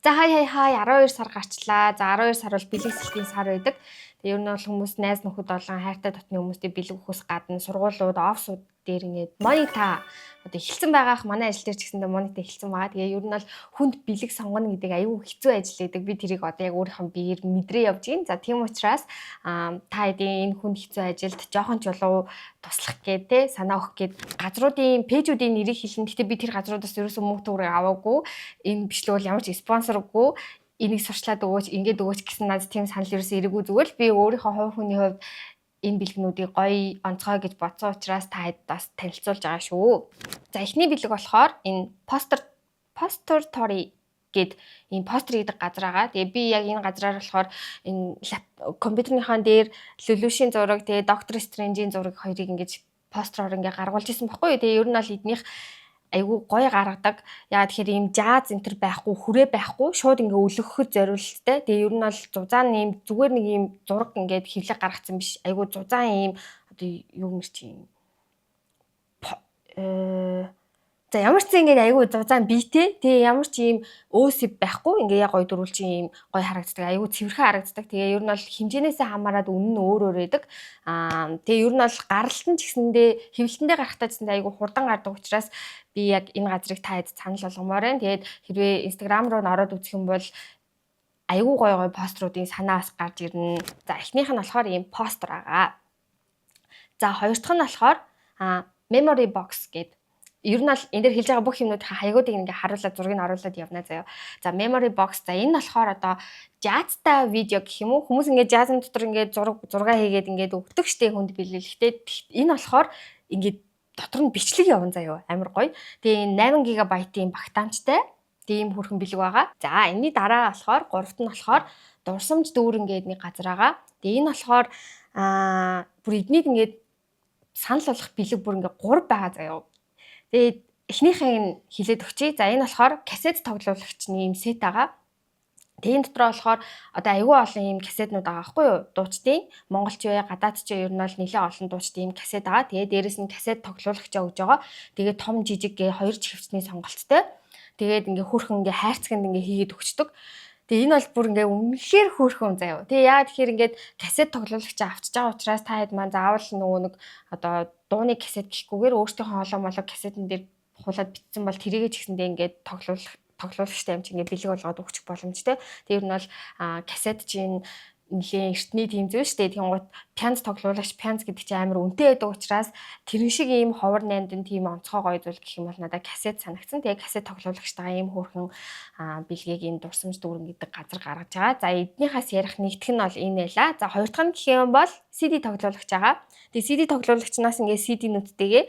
За, хай хай хай, 12 сар гарчлаа. За, 12 сар бол бэлэг сэлтийн сар байдаг. Тэгээ ер нь бол хүмүүс найз нөхөд болон хайртай дотны хүмүүстэй бэлэг өгөхөөс гадна сургуулиуд, офисууд дээр ингээд монета одоо эхэлсэн байгаах, манай ажил дээр ч гэсэндээ монета эхэлсэн байгаа. Тэгээ ер нь бол хүнд бэлэг сонгоно гэдэг аюу хэцүү ажил байдаг. Би тэрийг одоо яг өөрийнхөө биеэр мэдрээ явж гин. За, тийм учраас та хэдийн энэ хүнд хэцүү ажилд жоохон чулуу туслах гээд те санаа өгөх гээд газруудын page үүдийн нэрийг хэлнэ. Гэтэ би тэр газруудаас ерөөсөө мөнгө төгрөг аваагүй. Энэ бичлэг бол ямар ч спонсоргүй, энийг сурчлаад өгөөч, ингээд өгөөч гэсэн надад тийм санал ерөөсөө ирээгүй. Зүгээр л би өөрийнхөө хувь хүний хувьд энэ бэлгнүүдийг гоё, онцгой гэж бодсон учраас та хэд бас танилцуулж байгаа шүү. За, эхний бэлэг болохоор энэ Postertory гээд ийм постэр хийдэг газар байгаа. Тэгээ би яг энэ газраар болохоор энэ компьютерийнхаа дээр Лелушийн зураг, тэгээ Доктор Стрэнжийн зураг хоёрыг ингэж постероор ингээ гаргуулж исэн баггүй юу. Тэгээ ер нь бол эднийх айгүй гоё гаргадаг. Яа тэгэхээр ийм жааз энэ төр байхгүй, хүрээ байхгүй, шууд ингээ өлгөхөд зориулттай. Тэгээ ер нь бол зузаан ийм зүгээр нэг ийм зураг ингээд хэвлэг гаргацсан биш. Айгүй зузаан ийм одоо юу мэр чи юм за, ямар ч зэн ингээд айгүй зузаан биетэй. Тэгээ ямар ч ийм өөсөв байхгүй. Ингээ яг гоё дөрвөлжин ийм гоё харагддаг. Айгүй цэвэрхэн харагддаг. Тэгээ ер нь бол хэмжээнээсээ хамаарат үнэн нь өөр өөр байдаг. Тэгээ ер нь бол гаралт нь ч гэсэндээ, хэвлэлтэндээ гарахтаа ч гэсэндээ айгүй хурдан гардаг учраас би яг энэ газрыг та хэд санал болгомоор байна. Тэгээд хэрвээ Instagram руу н ороод үзэх юм бол айгүй гоё гоё постеруудын санаа бас гарч ирнэ. За, эхнийх нь болохоор ийм постер байгаа. За, хоёр дахь нь болохоор memory box гэдэг. Ер нь бол энэ дээр хэлж байгаа бүх юмнуудын хаягуудыг ингээ харуулад, зургийг оруулаад явна заяа. За, memory box. За, энэ нь болохоор одоо жаазтай видео гэх юм уу? Хүмүүс ингээ жаазан дотор ингээ зураг зураг хийгээд ингээд өгдөг штэ хүнд бэлгэлэхдээ. Энэ болохоор ингээд дотор нь бичлэг явна заяа. Амар гоё. Тэгээ энэ 8 ГБ-ийн багтаамжтай тийм хөөрхөн бэлэг байгаа. За, энэний дараа болохоор гуравт нь болохоор дурсамж дүүрэн гээд нэг газар байгаа. Тэгээ энэ болохоор бүр эднийг ингээд санал болгох бэлэг бүр ингээд гурав байгаа заяа. Тэгээд эхнийхээ нь хилээд өгчий. За, энэ болохоор кассет тоглуулагчны юм set байгаа. Тэгээ энэ дотроо болохоор одоо аюу олон юм кассетнууд байгаа байхгүй юу? Дуучдын монголч бай, гадаад ч ер нь бол нэлээд олон дуучдын юм кассет байгаа. Тэгээ дээрэс нь кассет тоглуулагчаа өгж байгаа. Тэгээ том, жижиг гээ хоёр чихвчний сонголттой. Тэгээд ингээ хөөрхөн ингээ хайрцагт ингээ хийгээд өгчдөг. Тэгээ энэ бол бүр ингээ үнэхээр хөөрхөн заяа. Тэгээ яа тэгэхээр ингээд кассет тоглуулагчаа авчиж байгаа учраас та хэд маань заавал нөгөө нэг одоо дууны кассет гэхгүйгээр өөртөөхөө хоолой молоо кассетэн дээр хуулаад битсэн бол тэрийгэ ч гэсэндээ ингээд тоглуулагчтай юм чи ингээ бэлэг болгоод өгчих боломжтой. Тэр нь бол кассет чинь нэлийн эртний тийм зүйл шүү дээ. Тэгэнгუთ пянз тоглуулагч, пянз гэдэг чинь амар үнэтэй байдаг учраас тэрэн шиг ийм ховор нандин тийм онцгой гоё зүйл гэх юм бол надад кассет санагдсан. Тэгээ кассет тоглуулагчтайгаа ийм хөөрхөн бэлгийг энэ дурсамж дүүрэн гэдэг газар гаргаж байгаа. За, эднийхээс ярих нэгдэх нь бол энэ байла. За, хоёр дахь нь гэх юм бол CD тоглуулагч байгаа. Тэгээ CD тоглуулагчнаас ингээ CD-нүүдтэйгээ,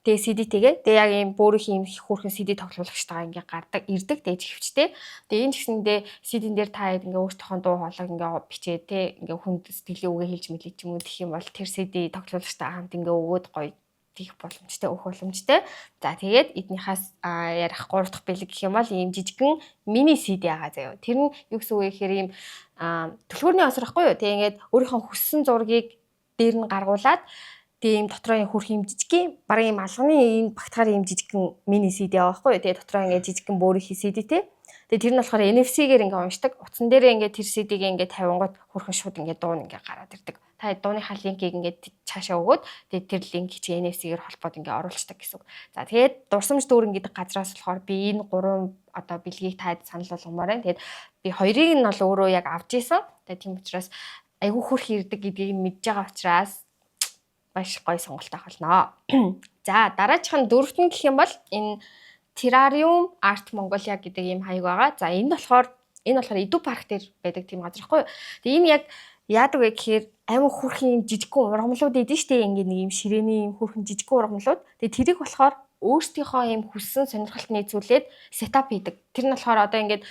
тэгээ CD-тэйгээ, тэгээ яг ийм бөөрийнх ийм хөөрхөн CD тоглуулагчтайгаа ингээ гардаг ирдэг, тэгээ чихвчтэй. Тэгээ энэ ч гэсэндээ CD-н дээр та хэд ингээ өөртөөхөө дуу хоолойг ингээ бичээ те ингээ хүнд сэтгэлийн үгээ хэлж мэлээ ч юм уу, тэгэх юм бол тэр CD тоглуулагчтай хамт ингээ өгөөд гоё тийх боломжтой, өгөх боломжтой. За, тэгээд эднийхээс ярих гурав дахь бэлэг гэх юм бол ийм жижигхэн мини CD байгаа заяа. Тэр нь юу гэсэн үг вэ гэхээр ийм түлхүүрний осор ахгүй юу? Тэгээ ингээд өөрийнхөө хүссэн зургийг дээр нь гаргуулад, тэгээ ийм дотроо юм хөрх юм жижигхэн, бараг ийм алганы ийм багтахаар ийм жижигхэн мини CD байгаа байхгүй юу. Тэгээ дотроо ингээд жижигхэн бөөрийнхий CD те. Тэгээ тэр нь болохоор NFC-гээр ингээ уншдаг. Утсан дээрээ ингээ тэр CD-г ингээ тавингууд хөрхөн шууд ингээ дуу ингээ гараад ирдэг. Та дууныхаа линкийг ингээ цаашаа өгөөд, тэгээ тэр линк чи NFC-гээр холбоод ингээ оруулцдаг гэсэн үг. За, тэгээд дурсамж дүүрэн гэдэг газраас болохоор би энэ гурван одоо бэлгийг таад санал болгомоор байна. Тэгээд би хоёрыг нь бол өөрөө яг авч исэн. Тэгээд тийм учраас айгүй хөрх ирдэг гэдгийг мэдж байгаа учраас маш гоё сонголт авах болно. За, дараачих нь дөрөвт нь гэх юм бол энэ Terrarium Art Mongolia гэдэг ийм хаяг байгаа. За, энэ болохоор Edu Park дээр байдаг тийм газар байхгүй юу? Тэгээ энэ яг яадаг вэ гэхээр амар хөөрхөн юм жижигхэн ургамлууд идэв штэ, ингээ нэг юм ширээний юм хөөрхөн жижигхэн ургамлууд. Тэгээ тэрийг болохоор өөрсдийнхөө юм хүссэн сонирхолт нийцүүлээд setup хийдэг. Тэр нь болохоор одоо ингээд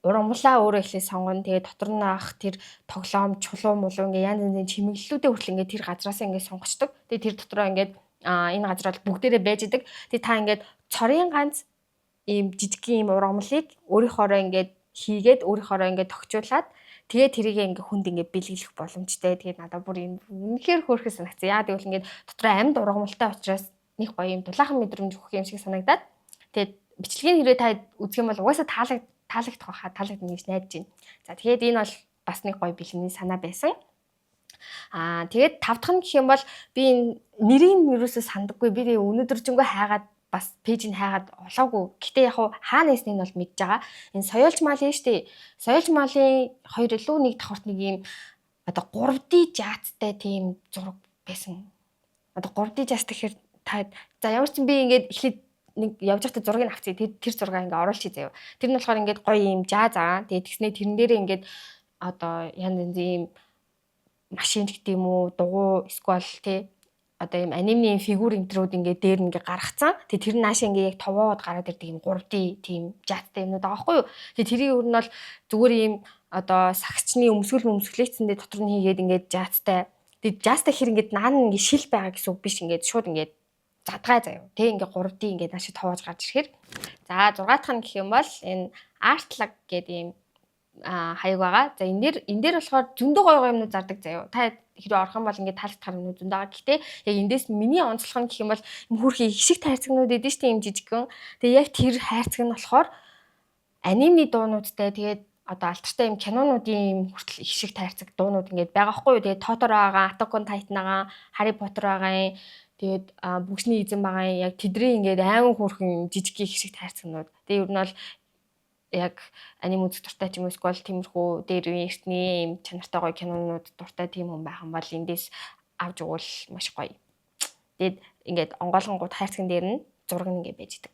ургамлаа өөрөө эхлээд сонгоно. Тэгээ дотор нь авах тэр тоглоом, чулуу мулуу, ингээ янз янзын чимэглэлүүдээ хүртэл ингээ тэр газраас ингээ сонгочдөг. Тэгээ тэр дотроо ингээд энэ газар бол бүгдээрээ байж идэг. Тэгээ та ингээд цорын ганц ийм жижигхэн ийм ургамлыг өөрийнхоороо ингээд хийгээд, өөрийнхоороо ингээд тохижуулаад, тэгээ тэрийг ингээ хүнд ингээ бэлгэлэх боломжтой. Тэгээд надад бүр юм үнэхээр хөөрхөн санагдсан. Яа гэвэл ингээд дотроо амьд ургамалтай учраас нэг гоё юм дулаахан мэдрэмж өгөх юм шиг санагдаад, тэгээд бичлэгийг хэрвээ та үзэх юм бол угаасаа таалаг Таалагдах байхаа, таалагдана гэж найдаж байна. За, тэгээд энэ бол бас нэг гоё бэлгэний санаа байсан. Тэгээд тав дахь нь гэх юм бол би энэ нэрийг ерөөсөө сандаггүй. Би тэгээ өнөөдөржингөө хайгаад, бас page ийг хайгаад олоогүй. Гэтэ яг хуу хаана байсныг нь бол мэдж байгаа. Энэ Соёлж Mall нь штэ. Соёлж Mall-ын хоёр илүү нэг давхарт нэг юм одоо 3D жаазтай тийм зураг байсан. Одоо 3D жаз гэхээр та, за, ямар ч юм би ингээд эхлээд нэг явж байхдаа зургийг авчихъя. Тэр зургаа ингээ оруулчих заяа. Тэр нь болохоор ингээд гоё юм жааз аа. Тэгээд тэгснээ тэрэн дээрээ ингээд одоо янз янзын юм машин гэдэг юм уу, дугуй, эсвэл тий одоо ийм анимны фигур энтрүүд ингээд дээр ингээд гаргацсан. Тэгээ тэр нь наашаа ингээд яг товоод гараад ирдэг юм 3D тийм жаазтай юмнууд байгаа байхгүй юу. Тэгээ тэрийг өөр нь бол зүгээр ийм одоо сагсчны өмсгөл өмсгөлээцэндээ дотор нь хийгээд ингээд жаазтай. Тэгээ жаазтай хэр ингээд наан ингээд шил байгаа гэсэн үг биш, ингээд шууд ингээд задгай заяа. Тэг ингээд 3D ингээд наашаа товоож гарч ирэхээр. За, 6 дахь нь гэх юм бол энэ Artlag гэдэг ийм хаяг байгаа. За, энэ дээр болохоор зөндөө гоё гоё юмнууд зардаг заяа. Та хэрэг орох юм бол ингээд таалагдах юмнууд зөндөө байгаа. Гэхдээ яг эндээс миний онцлог нь гэх юм бол хөөрхий их шиг хайрцагнууд идэв шүү дээ, юм жижигхэн. Тэгээ яг тэр хайрцаг нь болохоор анимны дуунуудтай, тэгээд одоо алдартай юм кинонуудын юм хүртэл их шиг тайрцаг дуунууд ингээд байгаа хгүй юу. Тэгээд Тоторо байгаа, Attack on Titan байгаа, Harry Potter байгаа юм. Тэгээд Бүгшний эзэн байгаа юм. Яг тэдний ингээд айман хөөрхөн жижиг их шиг тайрцагнууд. Тэгээд ер нь бол яг аним үзэх дуртай ч юм уу, эсвэл тиймэрхүү дээр үеийн эртний юм чанартай гоё кинонууд дуртай тийм хүн байх юм бол эндээс авч өгвөл маш гоё. Тэгээд ингээд онгойлгонгууд хайрцаган дээр нь зураг нь ингээд байж идэг.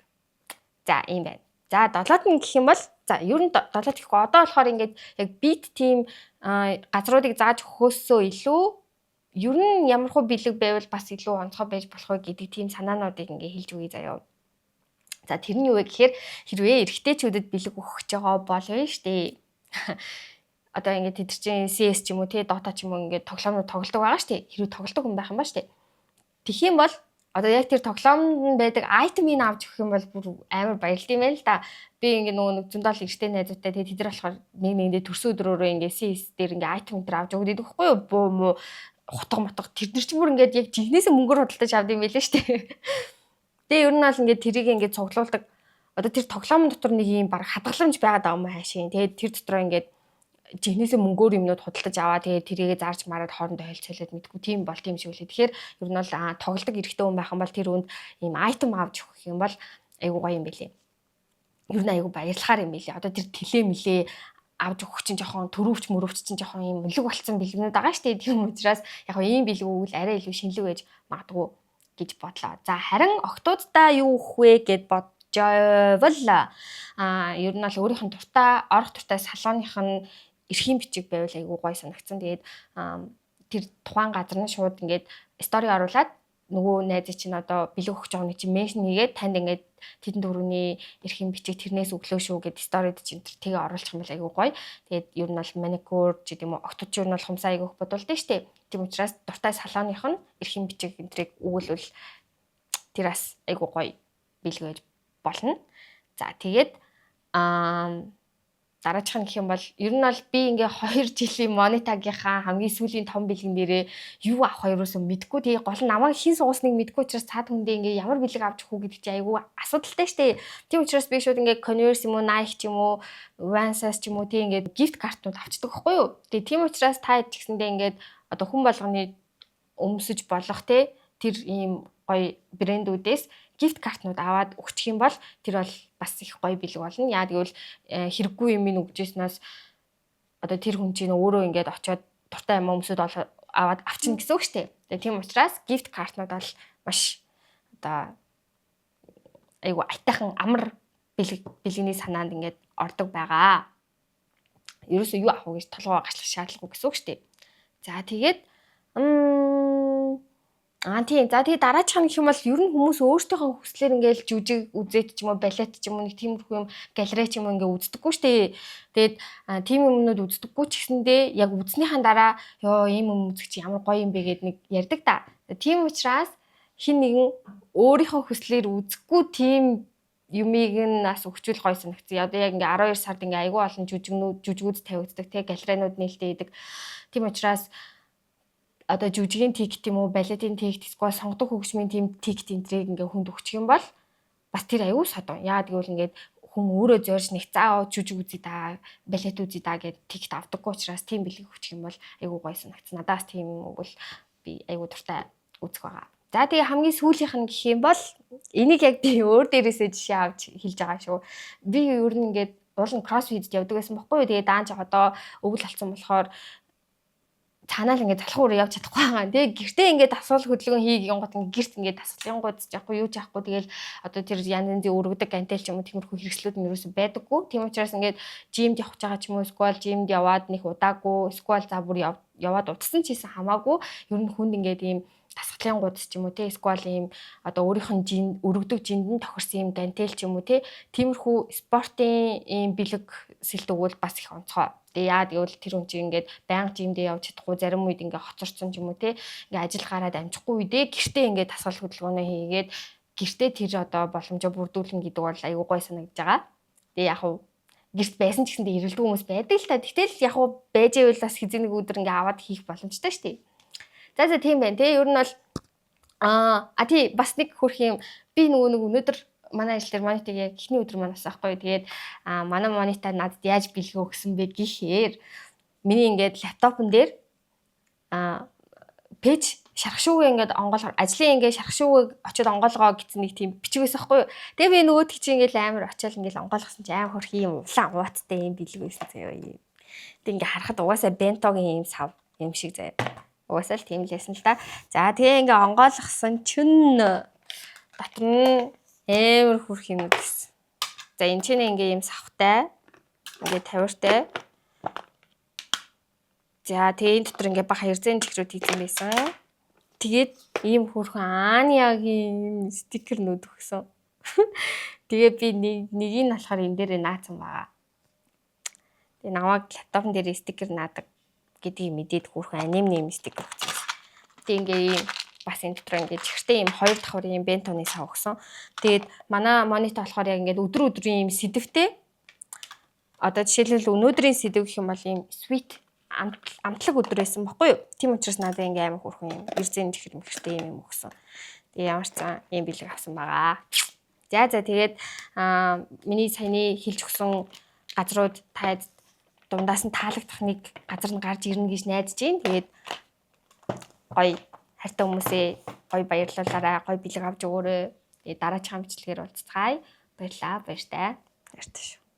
За, ийм байна. За, долоод нь гэх юм бол, за, ер нь долоод гэхгүй, одоо болохоор ингээд яг бит тийм газруудыг зааж өгөхөөсөө илүү ер нь ямархуу бэлэг байвал бас илүү онцгой байж болох вэ гэдэг тийм санаануудыг ингээ хэлж өгье заяа. За, тэр нь юу вэ гэхээр хэрвээ эрэгтэйчүүдэд бэлэг өгөх гэж байгаа бол вэ штэ. Одоо ингээд тэд чинь CS ч юм уу те, Dota ч юм уу, ингээд тоглоомнууд тоглодог байгаа штэ. Хэрвээ тоглодог хүн байх юм ба штэ. Тэгэх юм бол одоо яг тэр тоглоомд байдаг item ыг авч өгөх юм бол бүр амар баярлалт юм байна л да. Би ингээ нөгөө нэг зөндөл эрэгтэй найзуудтай, тэгээ тэд нар болохоор нэг нэгэндээ төрсөн өдрөөрөө ингээ CS дээр ингээ item энэ авч өгдөг байхгүй юу? Буу муу, хутга мотго, тэр нар ч бүр ингээд яг жигнэсээ мөнгөөр худалдаж авд юм байлээ шүү дээ. Тэгээ ер нь бол ингээд тэрийг ингээд цуглуулдаг. Одоо тэр тоглоом дотор нэг юм баг хадгаламж байгаад байгаа юм хаашийн. Тэгээд тэр дотроо ингээд жигнэсээ мөнгөөр юмнууд худалдаж аваа, тэгээд тэрийгэ зарж мараад хоорондоо холилцоолоод мэдгүй тийм бол тийм шиг үлээ. Тэгэхээр ер нь бол тоглодог эрэгтэй хүн байх юм бол тэр хүнд ийм item авч өгөх юм бол айгуу гоё юм бэлээ. Ер нь айгуу баярлахаар юм бэлээ. Одоо тэр тэлээ мэлээ авч өгөх чинь жоохон төрөвч мөрөвч чинь жоохон ийм өлөг болцсон бэлгнүүд байгаа шүү дээ. Тийм учраас яг ийм бэлэг өгвөл арай илүү шинэлэг байж магадгүй гэж бодлоо. За, харин охтуудаа юу өгөх вэ гэд боджоовол ер нь бол өөрийнх нь дуртай, орох дуртай салооных нь эрхийн бичиг байвал айгүй гоё санагдсан. Тэгээд тэр тухайн газар нь шууд ингээд story оруулаад нөгөө найз чинь, одоо бэлэг өгч байгаа нэг чинь mention хийгээд, танд ингээд тэдэн төгрөгийн эрхийн бичиг тэрнээс өглөө шүү гэд story д чинь тэгээ оруулах юм бол айгүй гоё. Тэгээд ер нь бол маникюр ч гэдэг юм уу, охтууд ч ер нь бол хумсаа айгүй бодулдаг штэ. Тийм учраас дуртай салооных нь эрхийн бичиг энтрийг өгүүлвэл тэр бас айгүй гоё бэлэг байж болно. За, тэгээд дараачих нь гэх юм бол ер нь бол би ингээ 2 жилийн Монитагийнхаа хамгийн сүүлийн том бэлгэн дээрээ юу авах ерөөсөө мэдэхгүй. Тэгээ гол нь намайг хэн суусныг мэдэхгүй учраас цаад хүндээ ингээ ямар бэлэг авч өгөх үү гэдэг чинь айгүй асуудалтай штэ. Тийм учраас би шууд ингээ Converse юм уу, Nike ч юм уу, Vans-аас ч юм уу, тийм ингээ gift card нууд авчдаг байхгүй юу. Тэгээ тийм учраас та ч гэсэндээ ингээд одоо хүн болгоны өмсөж болох те тэр ийм гоё брэндүүдээс gift card нууд аваад өгчих юм бол тэр бол бас их гоё бэлэг болно. Яа гэвэл хэрэггүй юм өгчээснээс одоо тэр хүн чинь өөрөө ингээд очиод дуртай юм өмсөд аваад авчина гэсэн үг шүү дээ. Тэгээ тийм учраас gift card нууд бол маш одоо айгу айтайхан амар бэлэг бэлгэний санаанд ингээд ордог байгаа. Ерөөсөө юу авах вэ гэж толгой гачлах шаардлагагүй гэсэн үг шүү дээ. За, тэгээд тийм. За, тэгээ дараачих нь гэх юм бол ер нь хүмүүс өөрсдийнхөө хүслээр ингээл жүжиг үзээд ч юм уу, балет ч юм уу, нэг тиймэрхүү юм галерей ч юм уу ингээ үздэггүй шүү дээ. Тэгээд тийм юмнууд үздэггүй ч гэсэндээ яг үзснийхаа дараа ёо, ийм юм үзэх чи ямар гоё юм бэ гэд нэг ярьдаг та. Тийм учраас хин нэгэн өөрийнхөө хүслээр үзэхгүй тийм юмыг нь бас өгчүүл гоё санагцсан. Одоо яг ингээ 12 сард ингээ айгүй олон жүжигнүүд жүжигүүд тавигддаг те, галерейнууд нээлттэй идэг. Тийм учраас одоо жүжигийн ticket юм уу, балетын ticket, эсвэл сонгодог хөгжмийн тийм ticket энтрийг ингээ хүнд өгчих юм бол бас тэр аюу содон. Яа гэвэл ингээд Хүн өөрөө зорж нэг заа жүжиг үзье да, балет үзье да гэд ticket авдаггүй учраас тийм бэлэг өгчих юм бол айгүй гоё санагдсан. Надаас тийм өгвөл би айгүй дуртай үзэх байгаа. За, тэгээ хамгийн сүүлийнх нь гэх юм бол энийг яг би өөр дээрээсээ жишээ авч хэлж байгаа шүү. Би ер нь ингээд уул нь CrossFit явдаг байсан бохгүй юу. Тэгээ даан ч одоо өвөл болсон болохоор цаанаа л ингээд залхуу өрөө явж чадахгүй байгаа. Тэгээ гэртээ ингээд дасгал хөдөлгөөн хийх гингот ингээд гэрт ингээд дасгалын гуйц яахгүй, юу ч яахгүй, тэгэл одоо тэр янз янзын өргөдөг гантел ч юм уу, тиймэрхүү хэрэгслүүд нь ерөөсөй байдаггүй. Тийм учраас ингээд gym д явах гэж байгаа ч юм уу, эсвэл gym д яваад нэг удаагүй, эсвэл за бүр яваад удсан ч хийсэн хамаагүй, ер нь хүнд ингээд ийм дасгалын гудас ч юм уу те, эсвэл ийм одоо өөрийнх нь жин өргөдөг жинд нь тохирсон ийм гантел ч юм уу те, тиймэрхүү спортын ийм бэлэг сэлт өгвөл бас их онцгой. Тэгээ яа гэвэл тэр хүн чинь ингээд байнга gym дээ явж чадахгүй, зарим үед ингээд хоцорсон ч юм уу те, ингээд ажил гараад амжихгүй үедээ гэртээ ингээд дасгал хөдөлгөөнөө хийгээд гэртээ тэр одоо боломжоо бүрдүүлнэ гэдэг бол айгүй гой санагдаж байгаа. Тэгээ яг хуу гэрт байсан ч гэсэндээ эргэлдэх хүмүүс байдаг л та. Гэтэл яг хуу байж ивэл бас хэзээ нэг өдөр ингээ аваад хийх боломжтой шүү дээ. За за, тийм байна те. Ер нь бол а тий, бас нэг хөрх юм, би нөгөө нэг өнөөдөр манай ажил дээр монитыг яг эхний өдөр маань бас аахгүй. Тэгээд манай монитор надад яаж бэлэг өгсөн бэ гэхээр миний ингээд laptop н дээр page шархшүүгээ ингээд онгоолгоор, ажлын ингээд шархшүүгээ очиод онгоолгоо гэсэн нэг тийм бичиг байсан байхгүй юу. Тэгээ би нөгөөдөг чинь ингээд амар очиад ингээд онгойлгосон чи амар хөрх юм улаан ууттай юм бэлэг байсан заяа юм. Тэг ингээд харахад угаасаа bento гийн юм сав юм шиг заяа. Угаасаа л тийм л байсан л да. За, тэгээ ингээ онгойлгосон чинь дотор нь амар хөрх юм гэсэн. За, энэ чинь ингээ юм савхтай. Ингээ тавиуртай. За, тэгээ энэ дотор ингээ бага хэрзэн чихрүүд хийсэн байсан. Тэгээд ийм хөөрхөн Аниагийн стикернүүд өгсөн. Тэгээ би нэг нэгийг нь болохоор энэ дээр наацсан байгаа. Тэгээ намайг laptop н дээр стикер наадаг гэдгийг мэдээд хөөрхөн anime ны стикер өгсөн. Тэгээ ингээ ийм бас энэ дотор ингээ чихэртэй ийм хоёр давхар ийм bento ны сав өгсөн. Тэгээд манай монитор болохоор яг ингээд өдөр өдрийн ийм сэдэвтэй. Одоо жишээлбэл, өнөөдрийн сэдэв гэх юм бол ийм sweet амтлаг өдөр байсан бохгүй юу? Тийм учраас надад ингээ амар хөөрхөн юм эрзэн чихэр мөхөртэй юм юм өгсөн. Тэгээ ямар ч зан ийм бэлэг авсан байгаа. За за, тэгээд миний саяны хэлж өгсөн газрууд таад дундаас нь таалагдах нэг газар нь гарч ирнэ гэж найдаж байна. Тэгээд гоё хайртай хүмүүсээ гоё баярлуулаарай, гоё бэлэг авч өгөөрэй. Тэгээд дараачихаа бичлэгээр уулзцгаая. Баярлалаа, баяртай. Баяртай шүү.